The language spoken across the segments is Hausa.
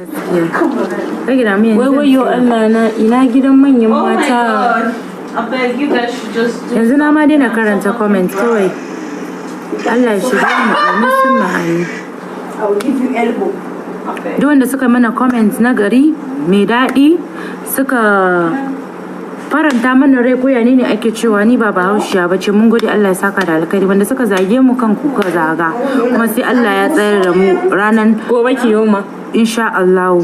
Gaskiya. Kai da mu yanzu. Wai wayo Allah na, ina gidan manyan Oh my mata. God. I beg you guys should just do Yanzu na ma daina karanta comment kawai. Allah ya shirye mu, amin summa amin. I will give you elbow. I beg. Duk wanda suka mana comment na gari mai daɗi, suka faranta mana rai, ko ya ne ake cewa, ni ba Bahaushiya ba ce, mun gode, Allah ya saka da alkhairi. Wanda suka zage mu, kan kuka zaga, kuma sai Allah ya tsayar da mu ranan Gobe kiyoma. Insha Allah.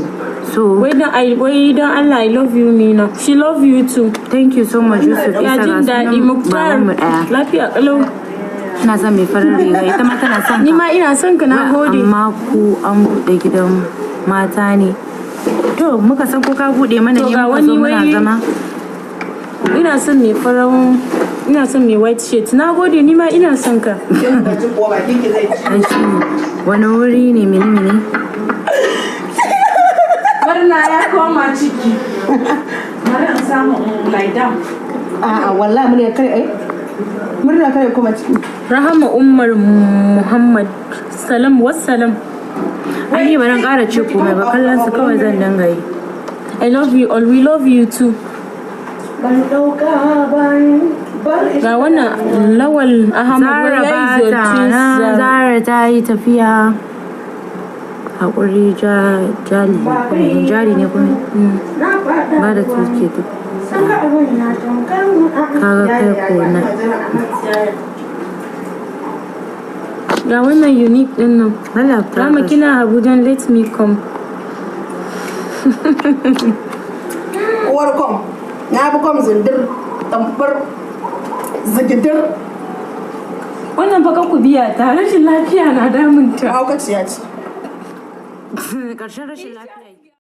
So Wai dan Allah, I love you, Mina. She love you too. Thank you so much, Yusuf Ya Isa, jin ga daɗi, sunan Muktar. babanmu ɗaya. Lafiya kalau. Ina son mai farin riga, ita ma tana son Ni ka. ma ina son ka, na gode. Amma ku an buɗe gidan mata ne? To, muka san ko ka buɗe mana To ne ga muka zo wani muna zama. Ina son mai farin, ina son mai white shirt. Na gode, ni ma ina son ka. Kin gaji kuwa, bakin ki zai ci. Ai shi ne wani wuri ne, mini mini. Murna ya koma ciki. Bari in samu in lie down. A'a, wallahi murna kare, ai. Murna kare kuma ciki. Rahama Umar Muhammad. Salam wassalam. Ai ni baran ƙara ce komai ba, kallon su kawai zan dinga yi. I love you all. We love you too. Ban dauka ban bar. Ga wannan Lawal Ahmad. Zara where ba is your ta twin nan. Zara? Zara ta yi tafiya. Haƙuri jali ne, jari ne kuma ba da tuke ta. Kaga kai ko na. Ga wannan unique din nan. Allah ta Rama, kina Abuja, let me come. Uwar kom. Na fi kom zindir. Tambar. Zigidir. Wannan fa ku biya ta, rashin lafiya na damunta. Mahaukaciya ce. Ƙarshen rashin lafiya.